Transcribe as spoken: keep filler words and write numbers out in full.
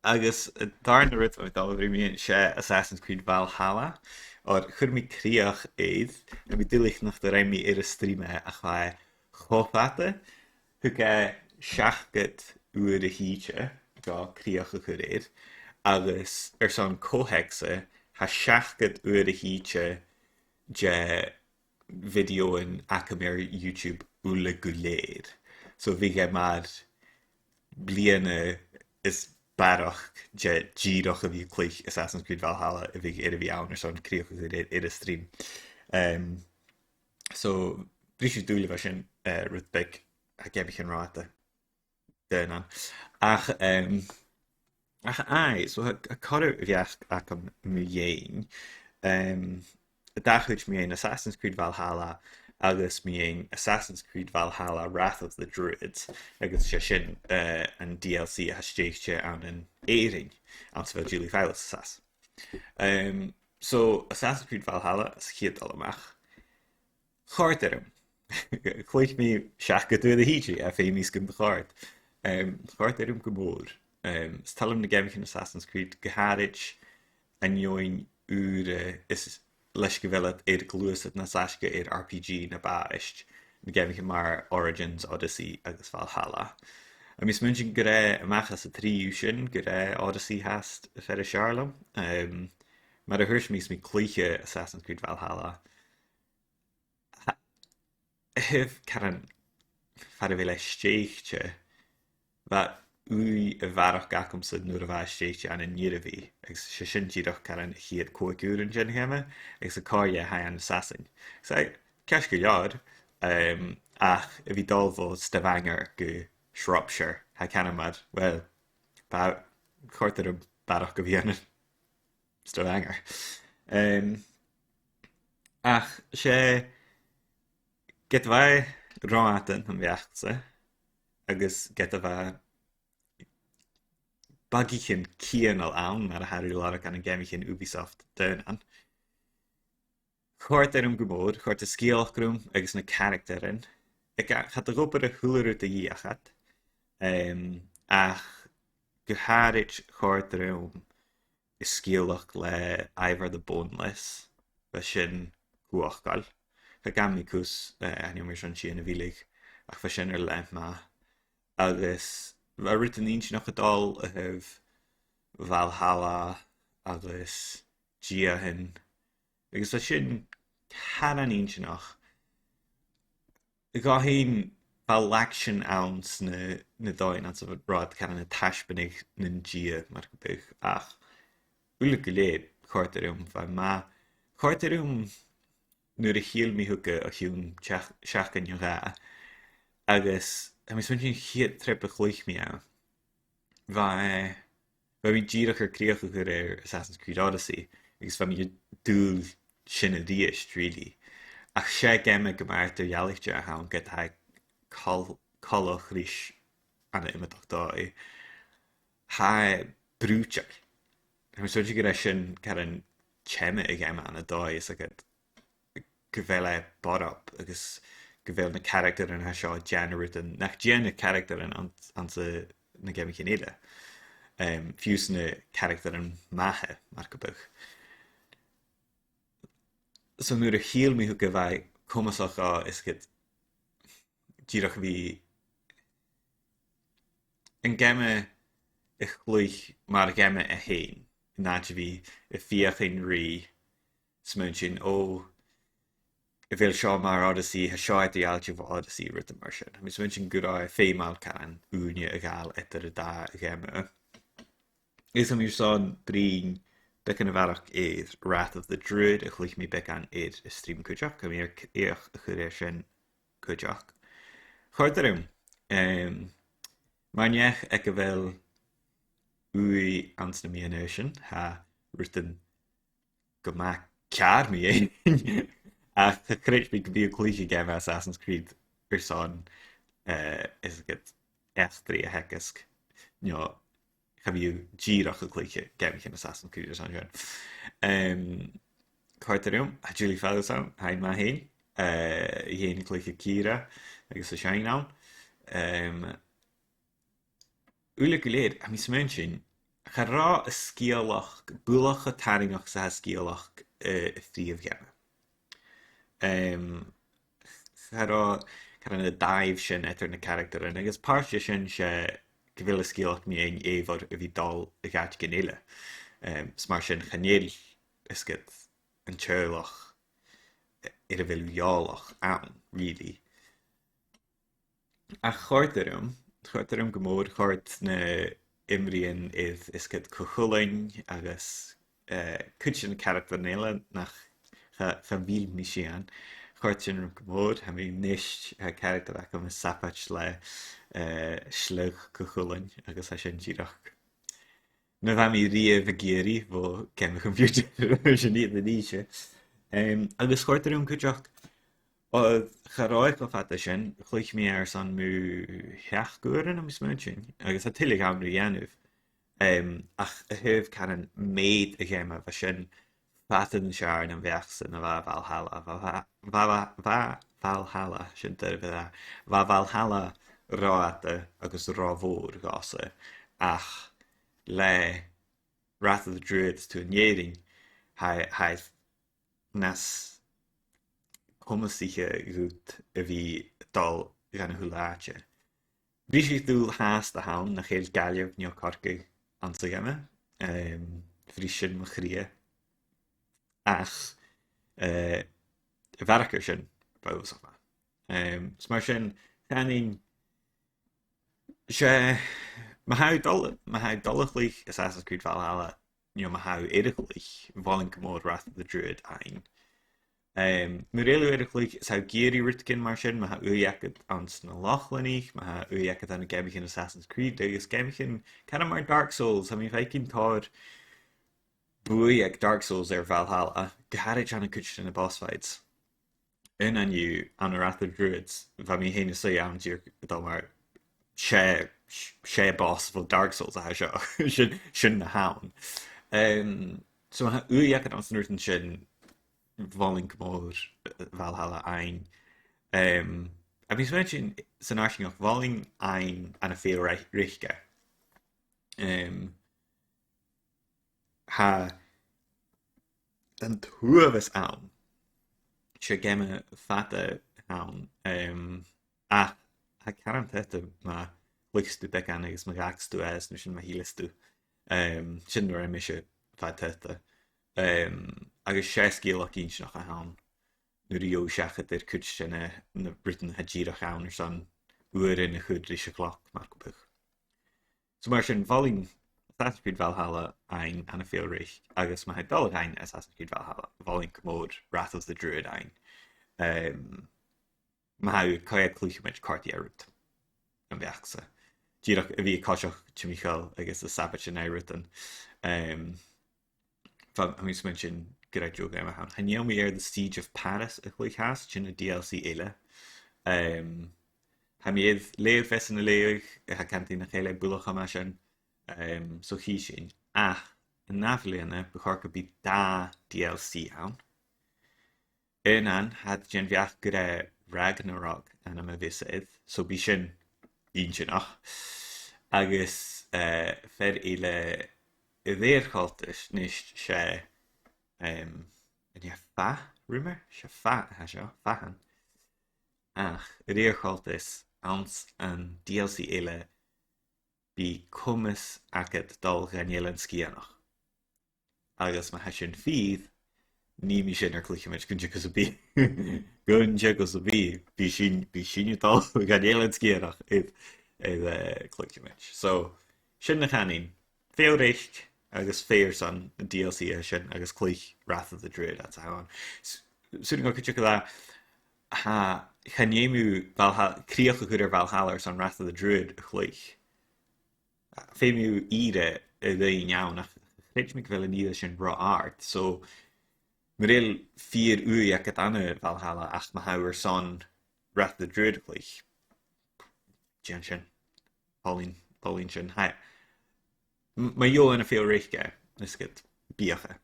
Agus an dàrna rud a bha mi a' dol a bhruidhinn mu dheidhinn, 's e Assassin's Creed Valhalla, oir chuir mi crìoch air, agus tha mi duilich nach do rinn mi air an stream e ach bha e cho fada. Thug e seachdad uair a thìde dhomh crìoch a chur air, agus airson co-theacsa, tha seachdad uair a thìde de bhideothan agam air YouTube uile gu lèir. So bhiodh e mar bliadhna is barrachd de dhìreach a bhith a' cluich Assassin's Creed Valhalla a bhiodh air a bhith ann airson crìoch a chur air, air an stream. Um, so, briseadh-dùil a bha sin, eh, rud beag, tha geamaichean reòthte daonnan. Ach, um, ach aye, so tha, tha corra bheachd agam mu dheidhinn. Um, an dà chuid mu dheidhinn Assassin's Creed Valhalla agus mu dheidhinn Assassin's Creed Valhalla Wrath of the Druids, agus 's e sin, eh, an D L C a tha stèidhichte ann an Èirinn, anns a bheil Julie Fowlis an sàs. Um, so, Assassin's Creed Valhalla, sa chiad dol a-mach. Chòrd e rium. Chluich mi seachdad uair a thìde, a feumaidh mi sgaoileadh. Um, chòrd e rium gu mòr. Um, 's toil leam na geamaichean Assassin's Creed, gu h-àraid an fheadhainn ùra, is leis gu bheil iad air gluasad nas fhaisge air R P G na b' àbhaist, na geamaichean mar Origins, Odyssey agus Valhalla. Agus tha mi a' smaointinn gur e a-mach às an trì dhiubh sin, gur e Odyssey fhathast a tha fìor fheàrr leam. Um, mar a thuirt mi, 's mi a' cluich Assassin's Creed Valhalla, tha, tha, caran, far a bheil e stèidhichte, bha ùidh a bharrachd agamsa nuair a bha e stèidhichte ann an Nirribhidh, agus 's e sin dìreach caran a' chiad còig uairean den gheama, agus a' chòrr dheth tha e ann an Sasainn. Agus tha e ceart gu leòr, um, ach a bhith a' dol bho Stavanger gu Shropshire, tha e caran mar, well, bha, chòrd e rium barrachd a bhith ann an Stavanger. Um, ach 's e, ged a bha e ro fhada nam bheachd-sa, agus ged a bha bagaichean cianail ann, mar a tha thu a' lorg ann an geamaichean Ubisoft daonnan, chòrd e rium gu mòr, chòrd an sgeulachd rium agus na caractaran. Aig a, cha do dh'obraich a h-uile rud a dh'fheuch iad, um, ach gu h-àraid chòrd e rium an sgeulachd le Eivor the Boneless, bha sin cumhachdail. Cha ghabh mi cus, eh, chan eil mi airson sin a mhilleadh, ach bha sin air leth math. Agus bha rudan inntinneach a' dol a thaobh Valhalla agus diathan. Agus bha sin caran inntinneach. Dh'fhaodadh, bha lag sin anns na, na dòighean anns a bha iad caran a' taisbeanadh nan dia, mar gum biodh, ach uile gu lèir, chòrd e rium, bha e math. Chòrd e rium nuair a thill mi thuige o chionn teach-, seachdain no dhà, agus tha mi a' smaointinn a' chiad triop a chluich mi e, bha, eh, bha mi dìreach air crìoch a chur air Assassin's Creed Odyssey, agus bha mi an dùil sin a-rithist, really. Ach 's e geama gu math eadar-dhealaichte a th' ann, ged a tha e col-, coltach ris an iomadach dòigh. Tha e brùideil. Tha mi a' smaointinn gur e sin caran teama a' gheama, ann an dòigh, is agad gu bheil e borb agus gu bheil na caractaran a tha seo a' dèanamh rudan nach dèan na caractaran anns, anns a', na geamaichean eile. Um, fiù 's na caractaran matha, mar gum biodh. So nuair a thill mi thuige, bha e comasach dhomh is ged dìreach a bhith an geama a chluich mar gheama e fhèin, an àite a bhith a' feuchainn ri smaointinn, o, a bheil seo mar Odyssey, tha seo eadar-dhealaichte bho Odyssey, rudan mar sin. Tha mi a' smaointinn gun robh e feumail caran ùine a ghabhail eadar an dà gheama. Is tha mi airson bruidhinn beagan a bharrachd air Wrath of the Druids, a chluich mi beagan air an stream cuideachd, tha mi air crìoch a chur air sin cuideachd. Chòrd e rium. Um, mar neach aig a bheil ùidh anns na meadhanan sin, tha rudan gu math ceàrr mu dheidhinn. Ach cha chreid mi gum bi thu a' cluich geama Assassin's Creed airson, eh, is agad eachdraidh a theagasg. No, cha bhi thu dìreach a' cluich geamaichean Assassin's Creed airson sin. Um, chòrd e rium, tha Julie Fowlis ann, tha i math fhèin, eh, a' cluich Keira agus a' seinn ann. Um, uile gu lèir, tha mi a' smaointinn, cha robh an sgeulachd buileach cho tarraingeach 's a tha an sgeulachd, eh, a' phrìomh gheama. Em, cha robh, cha robh an dàimh sin eadar na caractaran, agus pàirt de sin 's e gu bheil an sgeulachd mu dheidhinn Eivor a bhith a' dol a dh'àiteigin eile. Em, is mar sin chan eil, is ged, an teaghlach air a bheil thu eòlach ann, really. Ach chòrd e rium, chòrd e rium gu mòr, chòrd na h-iomraidhean air, is ged, Cù Chulainn agus, eh, cuid de na caractaran eile nach cha, cha mhill mise ann. Chòrd sin rium gu mòr, tha mi a-nis, eh, caractar agam a' sabaid le, eh, sleagh Cù Chulainn agus tha sin dìreach na bha mi a-riamh ag iarraidh bho geama computer, sin iad na nise. Em, agus chòrd e rium cuideachd, o, cha robh e cho fada sin, chluich mi e airson mu sheachd uairean, tha mi a' smaointinn, agus tha tuilleadh àm ri dhèanamh. Em, ach a thaobh caran meud a' gheama, bha sin fada nas fheàrr nam bheachd-sa na bha Valhalla. Bha, bha, bha, bha, bha Valhalla, sin doirbh a ràdh, bha Valhalla ro fhada agus ro mhòr dhòmhsa, ach le Wrath of the Druids, tu an Èirinn, tha, tha e nas comasaiche dhut a bhith a' dol dhan a h-uile àite. Briseadh-dùil fhathast a th' ann nach eil Gaillimh no Corcaigh anns a' gheama, em, bhris sin mo chridhe. Ach, eh, a bharrachd air sin, bha e uabhasach math. Em, is mar sin, chanainn, 's e, ma tha thu a' dol, ma tha thu a' dol a chluich Assassin's Creed Valhalla, no ma tha thu air a chluich, mholainn gu mòr Wrath of the Druids fhaighinn. Em, mura h-eil thu air a chluich, 's tha thu ag iarraidh rudeigin mar sin, ma tha ùidh agad anns na Lochlannaich, ma tha ùidh agad ann an geamaichean Assassin's Creed, agus geamaichean, caran mar Dark Souls, tha mi a' faicinn tòrr buaidh aig Dark Souls air Valhalla, gu h-àraid ann an cuid de na boss fights. Aon dhiubh, ann an Wrath of the Druids, bha mi fhìn a' suidhe ann dìreach a' dol mar, 's e, 's e boss bho Dark Souls a tha seo, sin, sin na th' ann. Em, so ma tha ùidh agad anns na rudan sin, mholainn gu mòr, eh, Valhalla fhaighinn. Em, tha mi a' smaointinn san fharsaingeachd, mholainn fhaighinn ann am fèill rei-, reic e. Em, tha an t-uabhas ann. 'S e geama fada a th' ann, em, ach tha e caran taghta ma chluicheas tu beagan agus ma dh'fhàgas tu e, is an uair sin ma shìleas tu. Em, sin mar a rinn mise fad taghta. Em, agus 's e sgeulachd inntinneach a th' ann nuair a gheibh thu seachad air cuid de na, na rudan a tha dìreach ann airson uairean a chur ris a' chloc, mar gum biodh. So mar sin, mholainn Assassin's Creed Valhalla fhaighinn ann am fèill reic, agus ma tha thu a' dol a dh'fhaighinn Assassin's Creed Valhalla, mholainn gu mòr Wrath of the Druids fhaighinn. Em, ma tha thu a' coimhead cluicheamaid, còrdaidh e riut, nam bheachd-sa. Dìreach a bhith a' coiseachd timcheall agus a' sabaid an ath rudan. Em, tha, tha mi a' smaointinn gur e deagh gheama a th' ann. Chan eil mi air The Siege of Paris a chluich fhathast, sin an D L C eile. Em, tha mi air lèirmheasan a leughadh, tha cuimhne agam nach eil e buileach cho math sin. Em, so chì sinn. Ach, an ath bhliadhna, bu chòir gum bi dà D L C ann. Aonan, tha iad den bheachd gur e Ragnarok ainm a bhios air, so bidh sin inntinneach. Agus, eh, fear eile a rèir choltais, a-nis, 's e, em, an e fath, rumour? 'S e fath a tha seo, fathann. Ach, a rèir choltais, anns an D L C eile, bidh comas agad dol dhan Eilean Sgitheanach. Agus ma tha sin fìor, nì mi sin air cluicheamaid gun teagamh sam bith. Gun teagamh sam bith, bidh sinn, bidh sinn a' dol dhan Eilean Sgitheanach air, air, eh, cluicheamaid. So, sin na chanainn. Fèill reic agus feuch airson an D L C a tha sin agus cluich Wrath of the Druids, that's a th' ann. S-, 's urrainn dhomh cuideachd a ràdh, tha, chan fheum thu Valhalla, crìoch a chur air Valhalla airson Wrath of the Druids a chluich. Feumaidh tu ìre a roinn ann, ach chreid mi gu bheil an ìre sin ro àrd. So, mura h-eil fìor ùidh agad ann am Valhalla ach ma tha thu airson Wrath of the Druids a chluich, dèan sin. Mholainn, mholainn sin. Tha, m-, ma gheibh thu ann am fèill reic e, is ged, bidh e.